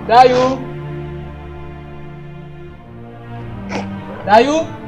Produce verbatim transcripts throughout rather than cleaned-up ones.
Dayou! Dayou!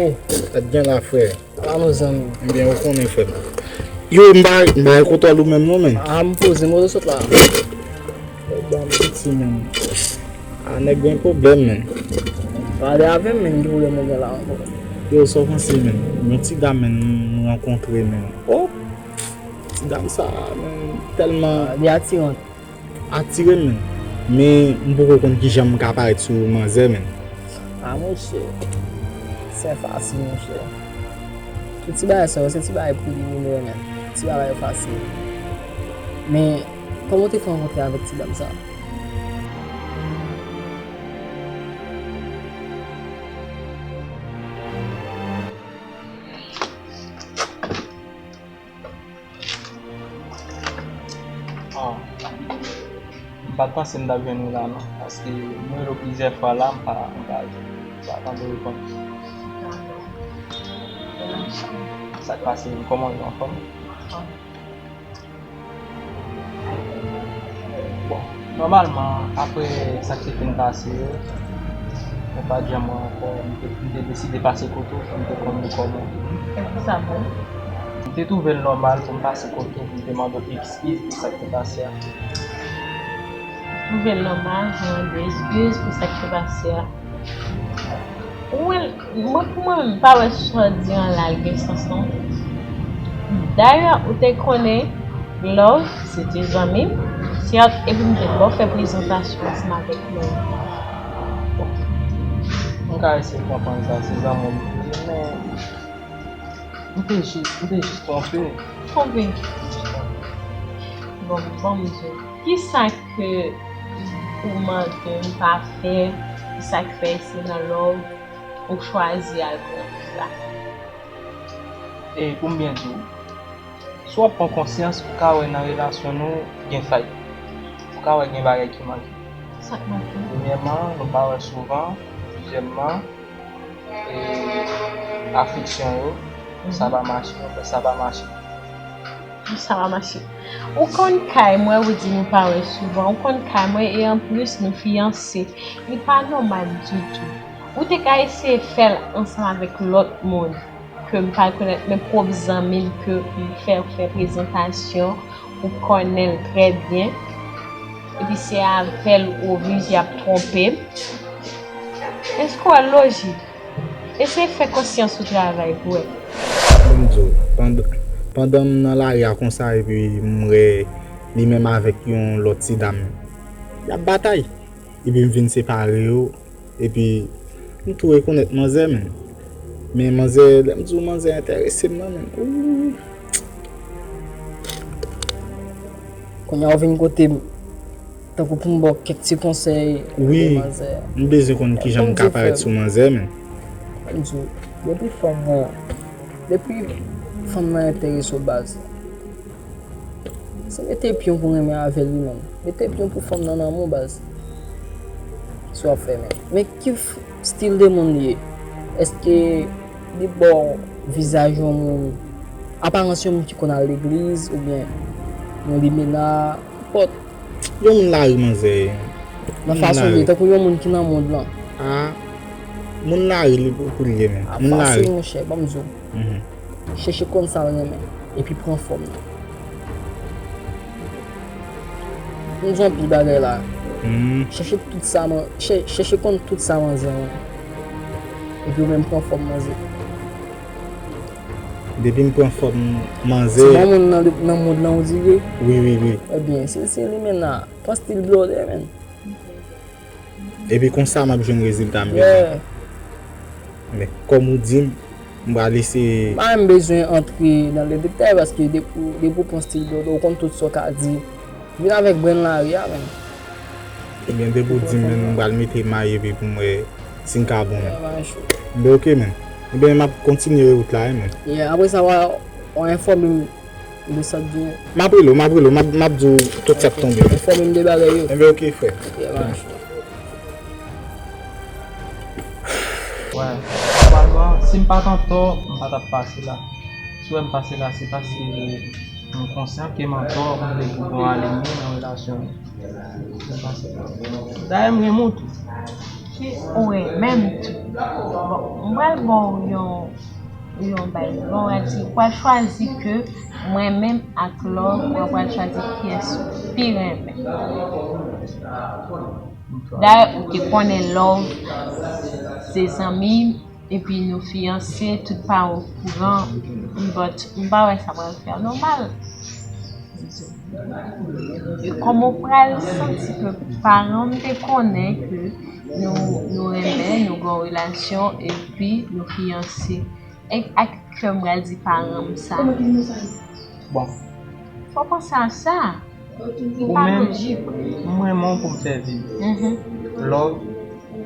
Oh, sa t gen la, frè? Ala nou zanmi. Ebyen, ou konnen, frè m. Yo, m pa, m pa gen kontwòl ou menm non, menn. Ah, m poze m, kote w sot la? Nèg ba m piti, menn. Ah, nèg gen pwoblèm, menn. Pale avè m, menn, ki pwoblèm ou gen la ankò? Yo, sa w panse, menn? Yon ti dam, menn, m rankontre, menn. Oh! Ti dam sa, menn, tèlman... Ah, li atiran. Atire m, menn. Men m poko konn kijan m ka parèt sou manzè, menn. Ah, monchè. Se fasil, monchè. Tout ti bagay sa yo, se ti bagay preliminè, menn. Ti bagay fasil. Men, kòman w te fè rankontre avèk ti dam sa? Ah, m pa t panse m t ap jwenn ou la non, paske m rele w plizyè fwa la, m pa, m pa, m pa tande w reponn. Sa k pase, kòman w ye, anfòm? Bon, nòmalman, apre sa k te fin pase yo, mwen pa t janm wè ankò, m te, m te deside pase kote w pou m te konn ou kòman. E poukisa menm? M te twouve l nòmal pou m pase kote w pou m te mande w eskiz pou sa k te pase a. Ou twouve l nòmal pou w mande eskiz pou sa k te pase a? Ou wè l, mwen, pou mwen menm, m pa wè sa w di an la l gen sans non. Dayè, ou te konnen Love se te zanmi m, sèt, epi m te ba w fè prezantasyon ansanm avèk Love. Bon, m ka eseye konprann sa, se zanmi w m te ye, men m te jis, m te jis twonpe. Twonpe? Bon, ban m di w, kisa ke ou mande m pa fè, kisa k fè se nan Love ou chwazi al pran fi la? E pou m byen di w, si w ap pran konsyans, ou ka wè nan relasyon nou gen fay. Ou ka wè gen bagay ki manke. Sa k manke? Premyèman, nou pa wè souvan. Dezyèmman, e, afeksyon yo, sa pa mache, sa pa mache. Sa pa mache. Ou konn kay mwen, ou di nou pa wè souvan. Ou konn kay mwen, e anplis, nou fiyanse. Li pa nòmal ditou. Ou te ka eseye fè l ansanm avèk lòt moun ke m pa rekonèt, men pwòp zanmi m ke m fè, fè prezantasyon, ou konnen l trè byen. Epi se avè l ou oblije ap twonpe m. Èske w wè lojik? Eseye fè konsyans ou travay pou wè. Ban m di w, pandan, pandan m nan lari a konsa, epi m wè li menm avèk yon lòt ti dam, y ap batay. Epi m vin separe yo, epi m tou rekonèt manzè, menn. Men manzè, lè m di w manzè enterese m nan, menn. Ooh. Kounye a w vin kote m, tankou pou m ba w kèk ti konsèy de manzè. Wi, m bezwen konn kijan m ka parèt sou manzè, menn. Ban m di w, depi fanm nan, depi fanm nan enterese w baz, se mete pye w pou renmen avè l wi, menn. Mete pye w pou fanm nan nan men w baz. Si w ap fè, menn. Men ki f-, stil de moun li ye? Èske li ba w vizaj yon moun, aparans yon moun ki konn al legliz, oubyen yon limena, nenpòt? Yon moun lari, manzè. Nan fason li ye, tankou yon moun ki nan mond lan. Ah, moun lari li pou, pou li ye, menn. Ah, moun lari. Fasil, monchè, ban m di w. Mhm. Chèche konn sa l renmen, epi pran fòm nan. M di w anpil bagay la. Hmm. Chèche tout sa man-, chè-, chèche konn tout sa manzè renmen. Epi ou menm pran fòm manzè. Depi m pran fòm manzè. Se bon moun nan, nan mond lan ou di li? Wi, wi, wi. Ebyen, si l se limena, pran stil blòdè, menn. Epi konsa m ap jwenn rezilta m bezwen. Yeah. Men kòm ou di m, M pral eseye. M pa menm bezwen antre nan detay paske depi w, depi w pran stil dòdò, ou konn tout sa w ka di. Vin avèk brenn lari a, menm. Ebyen, depi w di m, menm, m pral mete may epi pou m wè si m ka bon. Ebyen, oke, menm. Ebyen, m ap kontinye wout la, wi, menm. Yeah, apre sa, w a, w a enfòme m de sa k gen. M ap rele w, m ap rele w, m ap, m ap di w tout sa k tonbe. Enfòme m de bagay yo. Ebyen, oke, frè. Yeah, man. Wè, nòmalman, si m pa t antò, m pa t ap pase la. Si w wè m pase la, se paske m konsyan ke m antò, m vle pou nou ale byen nan relasyon nou. Se pa sa. Dayè, m renmen w tou. Ki ou renmen m tou. Bon, m pral ba w yon, yon bay. Bon, w a di, w pral chwazi ke mwen menm ak Love, mwen pral chwazi kiyès ou pi renmen. Dayè, ou te konnen Love se zanmi m, epi nou fiyanse, tout paran okouran, but m pa wè sa pral fè nòmal. E kòman w pral santi ke paran m te konnen ke nou, nou renmen, nou gen yon relasyon, epi nou fiyanse? E ak kè m pral di paran m sa? Bon. Fò w panse a sa. Ou menm, m renmen w pou m fè vi m. Love,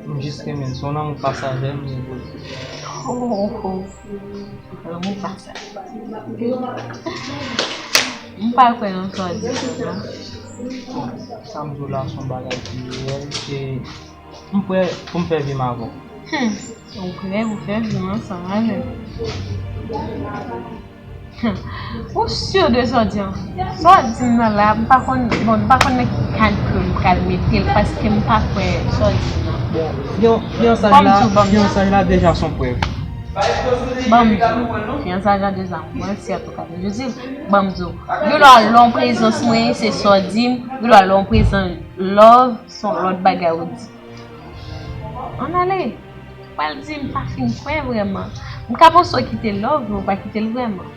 m jis renmen l. Se yon lanmou pasajè m gen pou li. Oh, oh, oh. Lanmou pasajè. M pa kwè nan sa w di la, non. Bon, sa m di w la se yon bagay ki reyèl, e m prè pou m fè vi m avè w. Hmm. Ou prè pou fè vi w ansanm avè m? Hmm. Ou si de sa w di an? Sa w di m nan la, m pa konn, bon, m pa konn nan ki kad ke m pral mete l, paske m pa kwè sa w di m nan. Bon, fiyansaj la, fiyansaj la deja se yon prèv. Ban m di w, fiyansaj la deja, mwen, si an tou ka, je di, ban m di w, gen lè w al nan prezans mwen, se sa w di m, gen lè w al nan prezans Love, se yon lòt bagay ou di. Ann ale. Pral di m pa fin kwè vrèman. M ka panse w kite Love, men w pa kite l vrèman.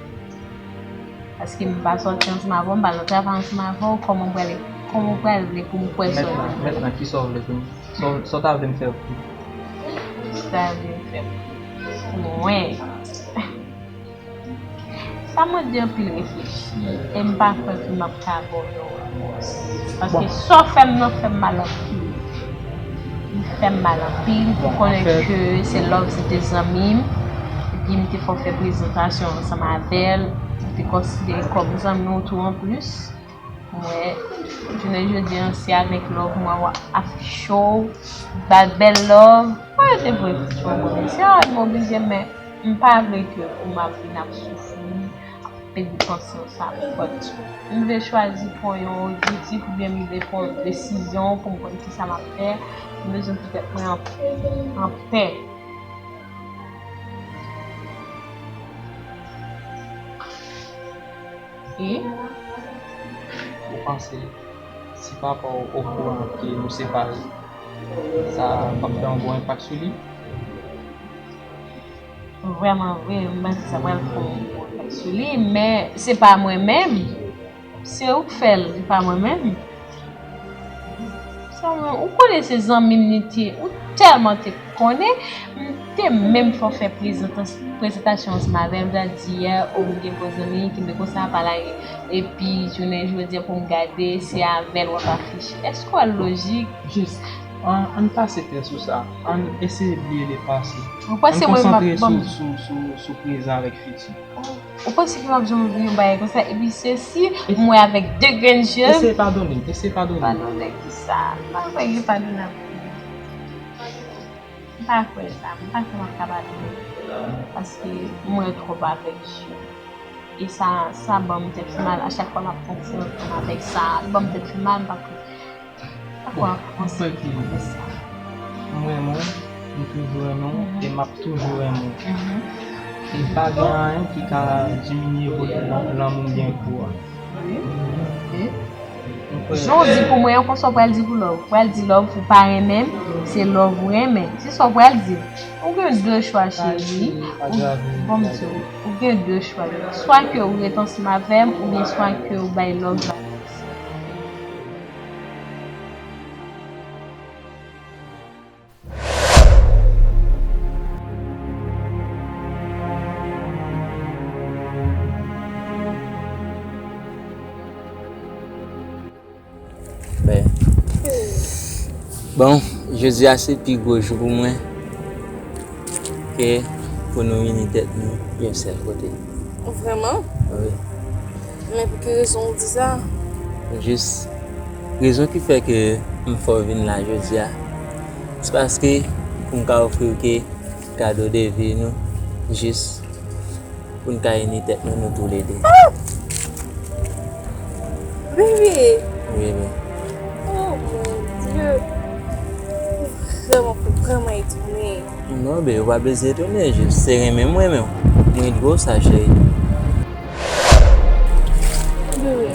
Paske m pa sòti ansanm avè w, m pa nan travay ansanm avè w, kòman w pral, kòman w pral vle pou m kwè sa w di? Mentnan, mentnan, kisa w vle pou m, sa w, sa w ta vle m fè pou ou? Sa w vle m fè pou mwen? Sa mande anpil reflechi, e m pa kwè ke m ap ka ba w yon repons. Paske sa w fè m nan fè m mal anpil. Li fè m mal anpil pou konnen ke se Love, se te zanmi m. Epi m te fè w fè prezantasyon ansanm avè l. M te konsidere kòm zanmi w tou anplis. Mwen, jounen jodi a, se avèk Love mwen w ap afiche w, ba l bèl love. Mwen te vle fouti yon bon mesaj, mwen oblije, men m pa vle ke pou m ap vin ap soufri, ap pèdi pasyans ap fòt. M vle chwazi pran yon objektif oubyen m vle pran yon desizyon pou m konn kisa m ap fè. M bezwen pou tèt mwen an, an pè. E? Ou panse si papa w okouran ke nou separe, sa p ap fè yon gwo enpak sou li? Vrèman vre, m panse sa pral fè yon gwo enpak sou li, men se pa mwen menm. Se ou k fè l, e pa mwen menm. Sa mwen, ou konnen se zanmi m li te ye, ou tèlman te konnen, m te menm fè w fè prezantas-, prezantasyon ansanm avè l, m ta di, yè, o, m gen bon zanmi, kenbe konsa, pa lage. Epi, jounen jodi a, pou m gade, se avè l w ap afiche. Èske w wè l lojik? Jis, ann, ann pase tè sou sa. Ann eseye bliye lepase. Ou panse mwen m ap, sou, sou, sou, sou prezan avèk fiti. Ou panse ke m ap janm oubli yon bagay konsa? Epi se si m wè avèk de grenn je m. Eseye padone m, eseye padone m. Padone kisa? M pa kwè gen padonab. M pa kwè sa, m pa kwè m ap ka padone. Paske m wè twòp avèk je. E sa, sa ban m tèt fè mal. A chak fwa m ap konfwonte m avèk sa, li ban m tèt fè mal, m pa kwè. Bon, m kwè ke m renmen w, m toujou renmen w, e m ap toujou renmen w. E pa gen anyen ki ka diminye vo-, lan-, lanmou m gen pou ou a. Jan w di pou mwen an, konsa w pral di pou Love. Ou pral di Love ou pa renmen m, se Love ou renmen. Se sa w pral di. Ou gen de chwa, cheri. Ou, ban m di w, ou gen de chwa. Swa ke ou ret ansanm avè m, oubyen swa ke ou bay Love valè. Bon, jodi a se pi gwo jou pou mwen ke pou nou ini tèt nou yon sèl kote. Vrèman? Wi. Men pou ki rezon ou di sa? Jis, rezon ki fè ke m fè w vin la jodi a, se paske pou m ka ofri w ke kado de vi nou, jis pou n ka ini tèt nou, nou toulede. Bebe! Wi, wi. Oh mon Dieu! Ou vrèman, ou vrèman etone. Non, bebe, ou pa bezwen etone, jis se renmen m renmen w. Mwen di w sa, cheri. Bebe,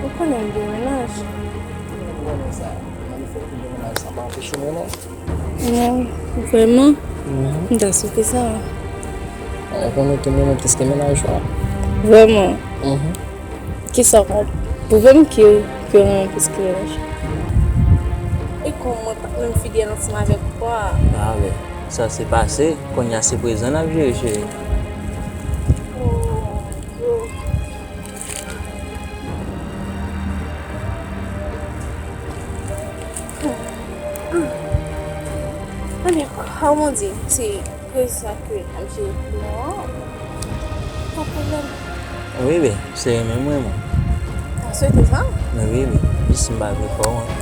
ou konnen m gen mennaj. Ou konnen sa. Mwen fè w gen mennaj, sa pa anpeche w renmen m. Non, vrèman, m ta swete sa. Ou konnen tou moun plis ke mennaj ou a. Vrèman. Kisa w ka pwouve m ke, ke w renmen plis ke mennaj? E kòm mwen pa t menm fidèl ansanm avèk ou a. A, men sa se pase, kounye a se prezan n ap jere, cheri. Oh, oh. Anben, kòman di, se prezan ke n ap jere pou nou an, pa pwoblèm. Wi, wi, se renmen mwen, mwen. Ou swete sa? Wi, wi, jis m pa vle fè w wont.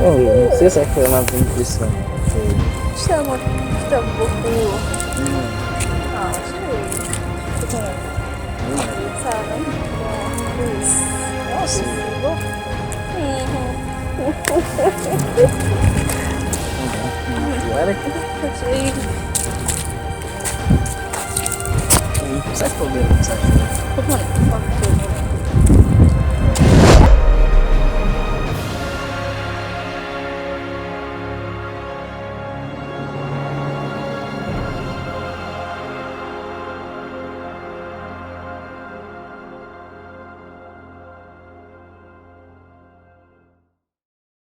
Oh, se sa k fè m ap vin plis la. Chèlman, tèlman bokou. Ah, cheri. Sa menm. Plis. Mèsi. Bon. Cheri. Sa k fè w bèl konsa, cheri? Ou konnen, m pa fè